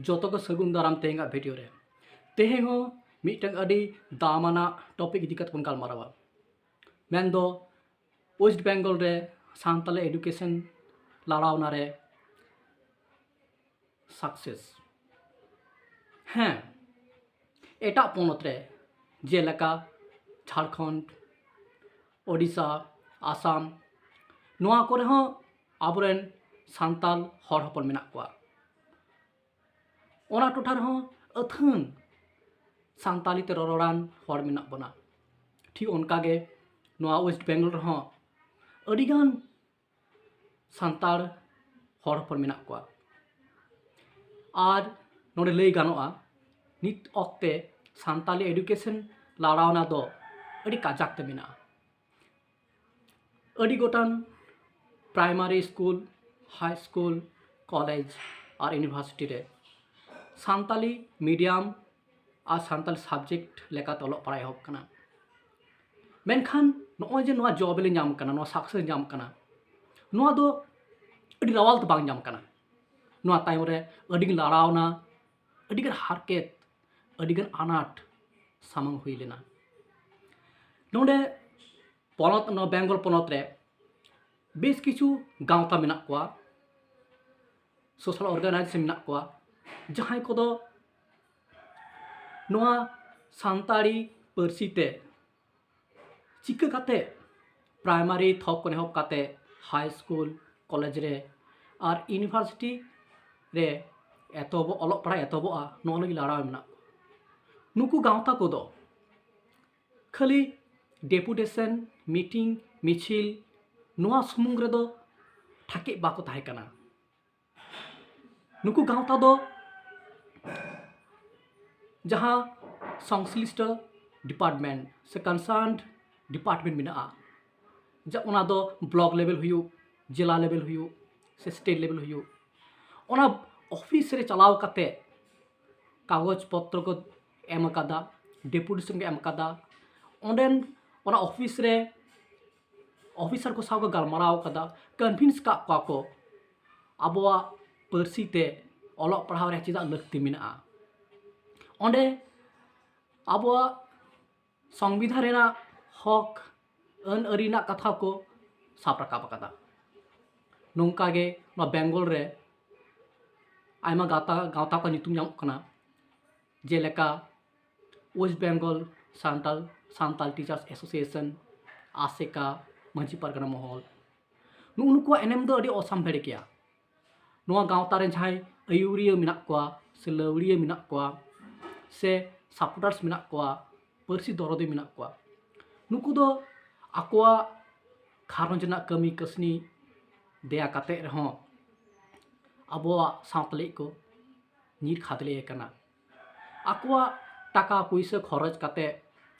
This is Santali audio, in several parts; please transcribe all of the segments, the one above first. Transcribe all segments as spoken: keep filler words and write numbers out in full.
ᱡᱚᱛᱚ ᱠᱚ ᱥᱟᱹᱜᱩᱱ ᱫᱟᱨᱟᱢ ᱛᱮᱦᱮᱧᱟᱜ ᱵᱷᱤᱰᱤᱭᱳ ᱨᱮ᱾ ᱛᱮᱦᱮᱧ ᱦᱚᱸ ᱢᱤᱫᱴᱟᱝ ᱟᱹᱰᱤ ᱫᱟᱢᱟᱱᱟᱜ ᱴᱚᱯᱤᱠ ᱤᱫᱤ ᱠᱟᱛᱮ ᱵᱚᱱ ᱜᱟᱞᱢᱟᱨᱟᱣᱟ, ᱢᱮᱱᱫᱚ ᱳᱭᱮᱥᱴ ᱵᱮᱝᱜᱚᱞ ᱨᱮ ᱥᱟᱱᱛᱟᱞᱤ ᱮᱰᱩᱠᱮᱥᱚᱱ ᱞᱟᱲᱟᱣᱱᱟ ᱨᱮ ᱥᱟᱠᱥᱮᱥ᱾ ᱦᱮᱸ, ᱮᱴᱟᱜ ᱯᱚᱱᱚᱛ ᱨᱮ ᱡᱮᱞᱮᱠᱟ ᱡᱷᱟᱲᱠᱷᱚᱸᱰ, ᱳᱰᱤᱥᱟ, ᱟᱥᱟᱢ, ᱱᱚᱣᱟ ᱠᱚᱨᱮ ᱦᱚᱸ ᱟᱵᱚᱨᱮᱱ ᱥᱟᱱᱛᱟᱞ ᱦᱚᱲ ᱦᱚᱯᱚᱱ ᱢᱮᱱᱟᱜ ᱠᱚᱣᱟ᱾ ᱚᱱᱟ ᱴᱚᱴᱷᱟ ᱨᱮᱦᱚᱸ ᱟᱹᱛᱷᱟᱹᱱ ᱥᱟᱱᱛᱟᱞᱤ ᱛᱮ ᱨᱚᱨᱚᱲᱟᱱ ᱦᱚᱲ ᱢᱮᱱᱟᱜ ᱵᱚᱱᱟ᱾ ᱴᱷᱤᱠ ᱚᱱᱠᱟᱜᱮ ᱱᱚᱣᱟ ᱳᱭᱮᱥᱴ ᱵᱮᱝᱜᱚᱞ ᱨᱮᱦᱚᱸ ᱟᱹᱰᱤᱜᱟᱱ ᱥᱟᱱᱛᱟᱲ ᱦᱚᱲ ᱦᱚᱯᱚᱱ ᱢᱮᱱᱟᱜ ᱠᱚᱣᱟ᱾ ᱟᱨ ᱱᱚᱰᱮ ᱞᱟᱹᱭ ᱜᱟᱱᱚᱜᱼᱟ, ᱱᱤᱛ ᱚᱠᱛᱮ ᱥᱟᱱᱛᱟᱞᱤ ᱮᱰᱩᱠᱮᱥᱚᱱ ᱞᱟᱲᱟᱣᱱᱟ ᱫᱚ ᱟᱹᱰᱤ ᱠᱟᱡᱟᱠ ᱛᱮ ᱢᱮᱱᱟᱜᱼᱟ᱾ ᱟᱹᱰᱤ ᱜᱚᱴᱟᱝ ᱯᱨᱟᱭᱢᱟᱨᱤ ᱥᱠᱩᱞ, ᱦᱟᱭ ᱥᱠᱩᱞ, ᱠᱚᱞᱮᱡᱽ ᱟᱨ ᱤᱭᱩᱱᱤᱵᱷᱟᱨᱥᱤᱴᱤ ᱨᱮ ᱥᱟᱱᱛᱟᱞᱤ ᱢᱤᱰᱤᱭᱟᱢ ᱟᱨ ᱥᱟᱱᱛᱟᱞᱤ ᱥᱟᱵᱡᱮᱠᱴ ᱞᱮᱠᱟᱛᱮ ᱚᱞᱚᱜ ᱯᱟᱲᱦᱟᱣ ᱮᱦᱚᱵ ᱠᱟᱱᱟ᱾ ᱢᱮᱱᱠᱷᱟᱱ ᱱᱚᱜᱼᱚᱭ ᱡᱮ ᱱᱚᱣᱟ ᱡᱚᱵ ᱞᱮ ᱧᱟᱢ ᱠᱟᱱᱟ, ᱱᱚᱣᱟ ᱥᱟᱠᱥᱮᱥ ᱧᱟᱢ ᱠᱟᱱᱟ, ᱱᱚᱣᱟ ᱫᱚ ᱟᱹᱰᱤ ᱨᱟᱣᱟᱞ ᱛᱮ ᱵᱟᱝ ᱧᱟᱢ ᱠᱟᱱᱟ᱾ ᱱᱚᱣᱟ ᱛᱟᱭᱚᱢ ᱨᱮ ᱟᱹᱰᱤᱜᱟᱱ ᱞᱟᱲᱟᱣᱱᱟ, ᱟᱹᱰᱤᱜᱟᱱ ᱦᱟᱨᱠᱮᱛ, ᱟᱹᱰᱤᱜᱟᱱ ᱟᱱᱟᱴ ᱥᱟᱢᱟᱝ ᱦᱩᱭ ᱞᱮᱱᱟ᱾ ᱱᱚᱰᱮ ᱯᱚᱱᱚᱛ, ᱱᱚᱣᱟ ᱵᱮᱝᱜᱚᱞ ᱯᱚᱱᱚᱛ ᱨᱮ ᱵᱮᱥ ᱠᱤᱪᱷᱩ ᱜᱟᱶᱛᱟ ᱢᱮᱱᱟᱜ ᱠᱚᱣᱟ, ᱥᱳᱥᱟᱞ ᱚᱨᱜᱟᱱᱟᱭᱡᱮᱥᱚᱱ ᱢᱮᱱᱟᱜ ᱠᱚᱣᱟ, ᱡᱟᱦᱟᱸᱭ ᱠᱚᱫᱚ ᱱᱚᱣᱟ ᱥᱟᱱᱛᱟᱲᱤ ᱯᱟᱹᱨᱥᱤ ᱛᱮ ᱪᱤᱠᱟᱹ ᱠᱟᱛᱮ ᱯᱨᱟᱭᱢᱟᱨᱤ ᱛᱷᱚᱠ ᱠᱷᱚᱱ ᱮᱦᱚᱵ ᱠᱟᱛᱮ ᱦᱟᱭ ᱥᱠᱩᱞ, ᱠᱚᱞᱮᱡᱽ ᱨᱮ ᱟᱨ ᱤᱭᱩᱱᱤᱵᱷᱟᱨᱥᱤᱴᱤ ᱨᱮ ᱮᱛᱚᱦᱚᱵᱚᱜ, ᱚᱞᱚᱜ ᱯᱟᱲᱦᱟᱜ ᱮᱛᱚᱦᱚᱵᱚᱜᱼᱟ, ᱱᱚᱣᱟ ᱞᱟᱹᱜᱤᱫ ᱞᱟᱲᱟᱣ ᱢᱮᱱᱟᱜ ᱠᱚᱣᱟ᱾ ᱱᱩᱠᱩ ᱜᱟᱶᱛᱟ ᱠᱚᱫᱚ ᱠᱷᱟᱹᱞᱤ ᱰᱮᱯᱩᱴᱮᱥᱚᱱ, ᱢᱤᱴᱤᱝ, ᱢᱤᱪᱷᱤᱞ, ᱱᱚᱣᱟ ᱥᱩᱢᱩᱝ ᱨᱮᱫᱚ ᱴᱷᱟᱠᱮᱡ ᱵᱟᱠᱚ ᱛᱟᱦᱮᱸ ᱠᱟᱱᱟ᱾ ᱱᱩᱠᱩ ᱜᱟᱶᱛᱟ ᱫᱚ ᱡᱟᱦᱟᱸ ᱥᱚᱝᱥᱞᱤᱥᱴᱚ ᱰᱤᱯᱟᱨᱴᱢᱮᱱᱴ ᱥᱮ ᱠᱚᱱᱥᱟᱨᱱᱰ ᱰᱤᱯᱟᱨᱴᱢᱮᱱᱴ ᱢᱮᱱᱟᱜᱼᱟ, ᱡᱟ, ᱚᱱᱟ ᱫᱚ ᱵᱞᱚᱠ ᱞᱮᱵᱮᱞ ᱦᱩᱭᱩᱜ, ᱡᱮᱞᱟ ᱞᱮᱵᱮᱞ ᱦᱩᱭᱩᱜ, ᱥᱮ ᱥᱴᱮᱴ ᱞᱮᱵᱮᱞ ᱦᱩᱭᱩᱜ, ᱚᱱᱟ ᱚᱯᱷᱤᱥ ᱨᱮ ᱪᱟᱞᱟᱣ ᱠᱟᱛᱮ ᱠᱟᱜᱚᱡᱽ ᱯᱚᱛᱨᱚ ᱠᱚ ᱮᱢ ᱟᱠᱟᱫᱟ, ᱰᱮᱯᱩᱴᱮᱥᱚᱱ ᱠᱚ ᱮᱢ ᱟᱠᱟᱫᱟ᱾ ᱚᱸᱰᱮᱱ ᱚᱱᱟ ᱚᱯᱷᱤᱥ ᱨᱮ ᱚᱯᱷᱤᱥᱟᱨ ᱠᱚ ᱥᱟᱶ ᱠᱚ ᱜᱟᱞᱢᱟᱨᱟᱣ ᱟᱠᱟᱫᱟ, ᱠᱚᱱᱵᱷᱤᱱᱥ ᱠᱟᱜ ᱠᱚᱣᱟ ᱠᱚ ᱟᱵᱚᱣᱟᱜ ᱯᱟᱹᱨᱥᱤ ᱛᱮ ᱚᱞᱚᱜ ᱯᱟᱲᱦᱟᱣ ᱨᱮ ᱪᱮᱫᱟᱜ ᱞᱟᱹᱠᱛᱤ ᱢᱮᱱᱟᱜᱼᱟ᱾ ᱚᱸᱰᱮ ᱟᱵᱚᱣᱟᱜ ᱥᱚᱝᱵᱤᱫᱷᱟᱱ ᱨᱮᱱᱟᱜ ᱦᱚᱠ ᱟᱹᱱ ᱟᱹᱨᱤ ᱨᱮᱱᱟᱜ ᱠᱟᱛᱷᱟ ᱠᱚ ᱥᱟᱵ ᱨᱟᱠᱟᱵ ᱟᱠᱟᱫᱟ᱾ ᱱᱚᱝᱠᱟ ᱜᱮ ᱱᱚᱣᱟ ᱵᱮᱝᱜᱚᱞ ᱨᱮ ᱟᱭᱢᱟ ᱜᱟᱶᱛᱟ ᱜᱟᱶᱛᱟ ᱠᱚ ᱧᱩᱛᱩᱢ ᱧᱟᱢᱚᱜ ᱠᱟᱱᱟ, ᱡᱮᱞᱮᱠᱟ West Bengal Santal Santal Teachers Association, ᱟᱥᱮᱠᱟ, ᱢᱟᱹᱡᱷᱤ ᱯᱟᱨᱜᱟᱱᱟ ᱢᱚᱦᱚᱞ᱾ ᱱᱩᱜᱼᱩ ᱱᱩᱠᱩᱣᱟᱜ ᱮᱱᱮᱢ ᱫᱚ ᱟᱹᱰᱤ ᱚᱥᱟᱢᱵᱷᱮᱲ ᱜᱮᱭᱟ᱾ ᱱᱚᱣᱟ ᱜᱟᱶᱛᱟ ᱨᱮᱱ ᱡᱟᱦᱟᱸᱭ ᱟᱹᱭᱩᱨᱤᱭᱟᱹ ᱢᱮᱱᱟᱜ ᱠᱚᱣᱟ ᱥᱮ ᱞᱟᱹᱣᱲᱤᱭᱟᱹ ᱢᱮᱱᱟᱜ ᱠᱚᱣᱟ ᱥᱮ supporters ᱢᱮᱱᱟᱜ ᱠᱚᱣᱟ, ᱯᱟᱹᱨᱥᱤ ᱫᱚᱨᱚᱫᱤ ᱢᱮᱱᱟᱜ ᱠᱚᱣᱟ, ᱱᱩᱠᱩ ᱫᱚ ᱟᱠᱚᱣᱟᱜ ᱜᱷᱟᱨᱚᱸᱡᱽ ᱨᱮᱱᱟᱜ ᱠᱟᱹᱢᱤ ᱠᱟᱹᱥᱱᱤ ᱫᱮᱭᱟ ᱠᱟᱛᱮ ᱨᱮᱦᱚᱸ ᱟᱵᱚᱣᱟᱜ ᱥᱟᱶᱛᱟ ᱞᱟᱹᱜᱤᱫ ᱠᱚ ᱧᱤᱨ ᱠᱷᱟᱫᱽᱞᱮ ᱟᱠᱟᱱᱟ᱾ ᱟᱠᱚᱣᱟᱜ ᱴᱟᱠᱟ ᱯᱩᱭᱥᱟᱹ ᱠᱷᱚᱨᱚᱪ ᱠᱟᱛᱮ,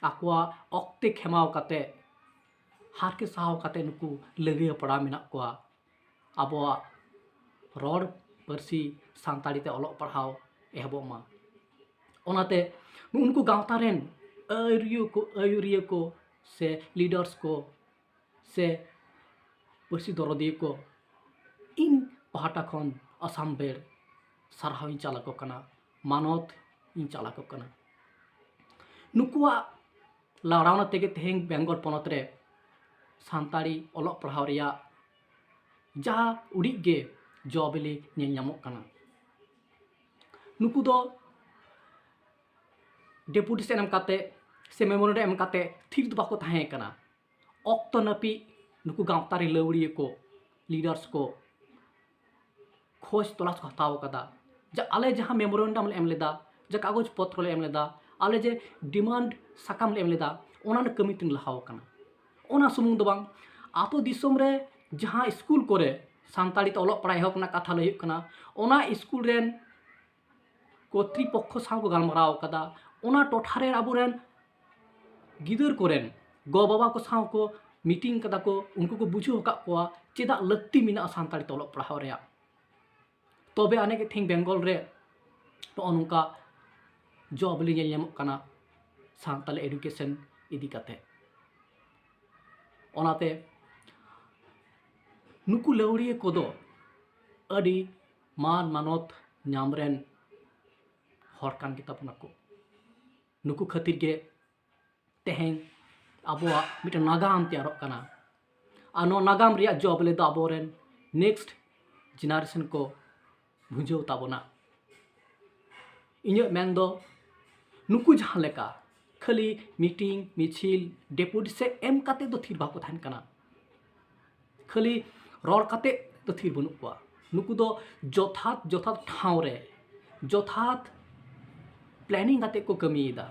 ᱟᱠᱚᱣᱟᱜ ᱚᱠᱛᱮ ᱠᱷᱮᱢᱟᱣ ᱠᱟᱛᱮ, ᱦᱟᱨᱠᱮᱛ ᱥᱟᱦᱟᱣ ᱠᱟᱛᱮ ᱱᱩᱠᱩ ᱞᱟᱹᱜᱤᱭᱟᱹ ᱯᱟᱲᱟ ᱢᱮᱱᱟᱜ ᱠᱚᱣᱟ ᱟᱵᱚᱣᱟᱜ ᱨᱚᱲ ᱯᱟᱹᱨᱥᱤ ᱥᱟᱱᱛᱟᱲᱤ ᱛᱮ ᱚᱞᱚᱜ ᱯᱟᱲᱦᱟᱣ ᱮᱦᱚᱵᱚᱜ ᱢᱟ᱾ ᱚᱱᱟᱛᱮ ᱱᱩᱜᱼᱩ ᱱᱩᱠᱩ ᱜᱟᱶᱛᱟ ᱨᱮᱱ ᱟᱹᱭᱩᱨᱤᱭᱟᱹ ᱠᱚ, ᱟᱹᱭᱩᱨᱤᱭᱟᱹ ᱠᱚ ᱥᱮ leaders ᱠᱚ ᱥᱮ ᱯᱟᱹᱨᱥᱤ ᱫᱚᱨᱚᱫᱤᱭᱟᱹ ᱠᱚ, ᱤᱧ ᱯᱟᱦᱴᱟ ᱠᱷᱚᱱ ᱟᱥᱟᱢᱵᱷᱮᱲ ᱥᱟᱨᱦᱟᱣ ᱤᱧ ᱪᱟᱞ ᱟᱠᱚ ᱠᱟᱱᱟ, ᱢᱟᱱᱚᱛ ᱤᱧ ᱪᱟᱞ ᱟᱠᱚ ᱠᱟᱱᱟ᱾ ᱱᱩᱠᱩᱣᱟᱜ ᱞᱟᱲᱟᱣᱱᱟ ᱛᱮᱜᱮ ᱛᱮᱦᱮᱧ ᱵᱮᱝᱜᱚᱞ ᱯᱚᱱᱚᱛ ᱨᱮ ᱥᱟᱱᱛᱟᱲᱤ ᱚᱞᱚᱜ ᱯᱟᱲᱦᱟᱣ ᱨᱮᱭᱟᱜ ᱡᱟᱦᱟᱸ ᱩᱰᱤᱡ ᱜᱮ ᱡᱚ ᱵᱤᱞᱤ ᱧᱮᱞ ᱧᱟᱢᱚᱜ ᱠᱟᱱᱟ᱾ ᱱᱩᱠᱩ ᱫᱚ ᱰᱮᱯᱩᱴᱮᱥᱚᱱ ᱮᱢ ᱠᱟᱛᱮ ᱥᱮ ᱢᱮᱢᱳᱨᱮᱱᱰᱟᱢ ᱮᱢ ᱠᱟᱛᱮ ᱛᱷᱤᱨ ᱫᱚ ᱵᱟᱠᱚ ᱛᱟᱦᱮᱸ ᱠᱟᱱᱟ᱾ ᱚᱠᱛᱚ ᱱᱟᱹᱯᱤᱛ ᱱᱩᱠᱩ ᱜᱟᱶᱛᱟ ᱨᱮ ᱞᱟᱹᱣᱲᱤᱭᱟᱹ ᱠᱚ, leaders ᱠᱚ ᱠᱷᱚᱡᱽ ᱛᱚᱞᱟᱥ ᱠᱚ ᱦᱟᱛᱟᱣ ᱟᱠᱟᱫᱟ᱾ ᱡᱟ ᱟᱞᱮ ᱡᱟᱦᱟᱸ ᱢᱮᱢᱳᱨᱮᱱᱰᱟᱢ ᱞᱮ ᱮᱢ ᱞᱮᱫᱟ, ᱡᱟ ᱠᱟᱜᱚᱡᱽ ᱯᱚᱛᱨᱚ ᱞᱮ ᱮᱢ ᱞᱮᱫᱟ, ᱟᱞᱮ ᱡᱮ ᱰᱤᱢᱟᱱᱰ ᱥᱟᱠᱟᱢ ᱞᱮ ᱮᱢ ᱞᱮᱫᱟ, ᱚᱱᱟ ᱨᱮᱱᱟᱜ ᱠᱟᱹᱢᱤ ᱛᱤᱱ ᱞᱟᱦᱟᱣ ᱟᱠᱟᱱᱟ᱾ ᱚᱱᱟ ᱥᱩᱢᱩᱝ ᱫᱚ ᱵᱟᱝ, ᱟᱛᱳ ᱫᱤᱥᱚᱢ ᱨᱮ ᱡᱟᱦᱟᱸ ᱥᱠᱩᱞ ᱠᱚᱨᱮ ᱥᱟᱱᱛᱟᱲᱤ ᱛᱮ ᱚᱞᱚᱜ ᱯᱟᱲᱦᱟᱣ ᱮᱦᱚᱵ ᱨᱮᱱᱟᱜ ᱠᱟᱛᱷᱟ ᱞᱟᱹᱭ ᱦᱩᱭᱩᱜ ᱠᱟᱱᱟ, ᱚᱱᱟ ᱥᱠᱩᱞ ᱨᱮᱱ ᱠᱚᱨᱛᱨᱤᱯᱚᱠᱠᱷᱚ ᱥᱟᱶ ᱠᱚ ᱜᱟᱞᱢᱟᱨᱟᱣ ᱟᱠᱟᱫᱟ᱾ ᱚᱱᱟ ᱴᱚᱴᱷᱟ ᱨᱮᱱ ᱟᱵᱚᱨᱮᱱ ᱜᱤᱫᱟᱹᱨ ᱠᱚᱨᱮᱱ ᱜᱚ ᱵᱟᱵᱟ ᱠᱚ ᱥᱟᱶ ᱠᱚ ᱢᱤᱴᱤᱝ ᱠᱟᱫᱟ ᱠᱚ, ᱩᱱᱠᱩ ᱠᱚ ᱵᱩᱡᱷᱟᱹᱣ ᱟᱠᱟᱫ ᱠᱚᱣᱟ ᱪᱮᱫᱟᱜ ᱞᱟᱹᱠᱛᱤ ᱢᱮᱱᱟᱜᱼᱟ ᱥᱟᱱᱛᱟᱲᱤ ᱛᱮ ᱚᱞᱚᱜ ᱯᱟᱲᱦᱟᱣ ᱨᱮᱭᱟᱜ᱾ ᱛᱚᱵᱮ ᱟᱹᱱᱤᱡ ᱜᱮ ᱛᱮᱦᱮᱧ ᱵᱮᱝᱜᱚᱞ ᱨᱮ ᱱᱚᱜᱼᱚ ᱱᱚᱝᱠᱟ ᱡᱚ ᱵᱤᱞᱤ ᱧᱮᱞ ᱧᱟᱢᱚᱜ ᱠᱟᱱᱟ ᱥᱟᱱᱛᱟᱲᱤ education ᱤᱫᱤ ᱠᱟᱛᱮ᱾ ᱚᱱᱟᱛᱮ ᱱᱩᱠᱩ ᱞᱟᱹᱣᱲᱤᱭᱟᱹ ᱠᱚᱫᱚ ᱟᱹᱰᱤ ᱢᱟᱱ ᱢᱟᱱᱚᱛ ᱧᱟᱢ ᱨᱮᱱ ᱦᱚᱲ ᱠᱟᱱ ᱜᱮᱛᱟ ᱵᱚᱱᱟ ᱠᱚ᱾ ᱱᱩᱠᱩ ᱠᱷᱟᱹᱛᱤᱨ ᱜᱮ ᱛᱮᱦᱮᱧ ᱟᱵᱚᱣᱟᱜ ᱢᱤᱫᱴᱮᱱ ᱱᱟᱜᱟᱢ ᱛᱮᱭᱟᱨᱚᱜ ᱠᱟᱱᱟ᱾ ᱟᱨ ᱱᱚᱣᱟ ᱱᱟᱜᱟᱢ ᱨᱮᱭᱟᱜ ᱡᱚ ᱵᱚᱞᱮ ᱫᱚ ᱟᱵᱚᱨᱮᱱ next generation ᱠᱚ ᱵᱷᱩᱸᱡᱟᱹᱣ ᱛᱟᱵᱚᱱᱟ᱾ ᱤᱧᱟᱹᱜ ᱢᱮᱱ ᱫᱚ, ᱱᱩᱠᱩ ᱡᱟᱦᱟᱸ ᱞᱮᱠᱟ ᱠᱷᱟᱹᱞᱤ meeting, ᱢᱤᱪᱷᱤᱞ, deputy ᱥᱮ ᱮᱢ ᱠᱟᱛᱮ ᱫᱚ ᱛᱷᱤᱨ ᱵᱟᱠᱚ ᱛᱟᱦᱮᱱ ᱠᱟᱱᱟ, ᱠᱷᱟᱹᱞᱤ ᱨᱚᱲ ᱠᱟᱛᱮ ᱫᱚ ᱛᱷᱤᱨ ᱵᱟᱹᱱᱩᱜ ᱠᱚᱣᱟ᱾ ᱱᱩᱠᱩ ᱫᱚ ᱡᱚᱛᱷᱟᱛ ᱡᱚᱛᱷᱟᱛ ᱴᱷᱟᱶ ᱨᱮ ᱡᱚᱛᱷᱟᱛ planning ᱠᱟᱛᱮ ᱠᱚ ᱠᱟᱹᱢᱤᱭᱮᱫᱟ᱾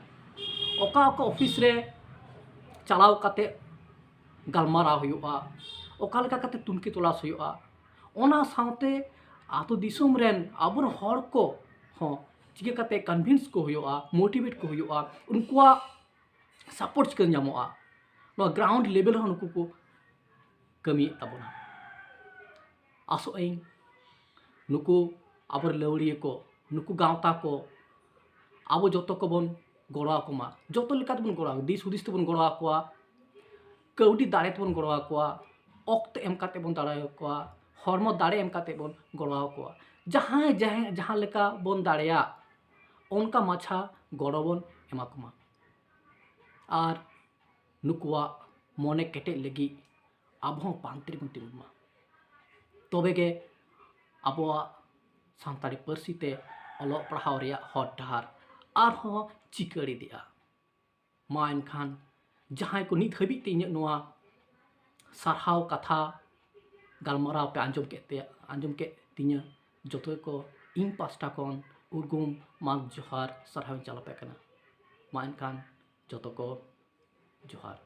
ᱚᱠᱟ ᱚᱠᱟ office ᱨᱮ ᱪᱟᱞᱟᱣ ᱠᱟᱛᱮ ᱜᱟᱞᱢᱟᱨᱟᱣ ᱦᱩᱭᱩᱜᱼᱟ, ᱚᱠᱟ ᱞᱮᱠᱟ ᱠᱟᱛᱮ ᱛᱩᱱᱠᱷᱤ ᱛᱚᱞᱟᱥ ᱦᱩᱭᱩᱜᱼᱟ, ᱚᱱᱟ ᱥᱟᱶᱛᱮ ᱟᱛᱳ ᱫᱤᱥᱚᱢ ᱨᱮᱱ ᱟᱵᱚᱨᱮᱱ ᱦᱚᱲ ᱠᱚ ᱦᱚᱸ ᱪᱤᱠᱟᱹ ᱠᱟᱛᱮ convince ᱠᱚ ᱦᱩᱭᱩᱜᱼᱟ, motivate ᱠᱚ ᱦᱩᱭᱩᱜᱼᱟ, ᱩᱱᱠᱩᱣᱟᱜ support ᱪᱤᱠᱟᱹ ᱧᱟᱢᱚᱜᱼᱟ, ᱱᱚᱣᱟ ground level ᱦᱚᱸ ᱱᱩᱠᱩ ᱠᱚ ᱠᱟᱹᱢᱤᱭᱮᱫ ᱛᱟᱵᱚᱱᱟ᱾ ᱟᱥᱚᱜ ᱟᱹᱧ ᱱᱩᱠᱩ ᱟᱵᱚᱨᱮᱱ ᱞᱟᱹᱣᱲᱤᱭᱟᱹ ᱠᱚ, ᱱᱩᱠᱩ ᱜᱟᱶᱛᱟ ᱠᱚ ᱟᱵᱚ ᱡᱚᱛᱚ ᱠᱚᱵᱚᱱ ᱜᱚᱲᱚ ᱟᱠᱚ ᱢᱟ, ᱡᱚᱛᱚ ᱞᱮᱠᱟ ᱛᱮᱵᱚᱱ ᱜᱚᱲᱚ ᱟᱠᱚ, ᱫᱤᱥ ᱦᱩᱫᱤᱥ ᱛᱮᱵᱚᱱ ᱜᱚᱲᱚ ᱟᱠᱚᱣᱟ, ᱠᱟᱹᱣᱰᱤ ᱫᱟᱲᱮ ᱛᱮᱵᱚᱱ ᱜᱚᱲᱚ ᱟᱠᱚᱣᱟ, ᱚᱠᱛᱚ ᱮᱢ ᱠᱟᱛᱮ ᱵᱚᱱ ᱫᱟᱲᱮ ᱟᱠᱚᱣᱟ, ᱦᱚᱲᱢᱚ ᱫᱟᱲᱮ ᱮᱢ ᱠᱟᱛᱮ ᱵᱚᱱ ᱜᱚᱲᱚ ᱟᱠᱚᱣᱟ᱾ ᱡᱟᱦᱟᱸᱭ ᱡᱟᱦᱟᱸᱭ ᱡᱟᱦᱟᱸ ᱞᱮᱠᱟ ᱵᱚᱱ ᱫᱟᱲᱮᱭᱟᱜ, ᱚᱱᱠᱟ ᱢᱟᱪᱷᱟ ᱜᱚᱲᱚ ᱵᱚᱱ ᱮᱢᱟ ᱠᱚᱢᱟ᱾ ᱟᱨ ᱱᱩᱠᱩᱣᱟᱜ ᱢᱚᱱᱮ ᱠᱮᱴᱮᱡ ᱞᱟᱹᱜᱤᱫ ᱟᱵᱚ ᱦᱚᱸ ᱯᱟᱱᱛᱮ ᱨᱮᱵᱚᱱ ᱛᱤᱸᱜᱩᱱ ᱢᱟ᱾ ᱛᱚᱵᱮ ᱜᱮ ᱟᱵᱚᱣᱟᱜ ᱥᱟᱱᱛᱟᱲᱤ ᱯᱟᱹᱨᱥᱤ ᱛᱮ ᱚᱞᱚᱜ ᱯᱟᱲᱦᱟᱣ ᱨᱮᱭᱟᱜ ᱦᱚᱨ ᱰᱟᱦᱟᱨ ᱟᱨᱦᱚᱸ ᱪᱤᱠᱟᱹᱲ ᱤᱫᱤᱜᱼᱟ᱾ ᱢᱟ ᱮᱱᱠᱷᱟᱱ ᱡᱟᱦᱟᱸᱭ ᱠᱚ ᱱᱤᱛ ᱦᱟᱹᱵᱤᱡ ᱛᱮ ᱤᱧᱟᱹᱜ ᱱᱚᱣᱟ ᱥᱟᱨᱦᱟᱣ ᱠᱟᱛᱷᱟ ᱜᱟᱞᱢᱟᱨᱟᱣ ᱯᱮ ᱟᱸᱡᱚᱢ ᱠᱮᱫ ᱛᱮ, ᱟᱸᱡᱚᱢ ᱠᱮᱫ ᱛᱤᱧᱟᱹ, ᱡᱚᱛᱚ ᱜᱮᱠᱚ ᱤᱧ ᱯᱟᱥᱴᱟ ᱠᱷᱚᱱ ᱩᱨᱜᱩᱢ ᱢᱟᱱ ᱡᱚᱦᱟᱨ ᱥᱟᱨᱦᱟᱣ ᱤᱧ ᱪᱟᱞ ᱟᱯᱮ ᱠᱟᱱᱟ᱾ ᱢᱟ ᱮᱱᱠᱷᱟᱱ ᱡᱚᱛᱚ ᱠᱚ ᱡᱚᱦᱟᱨ᱾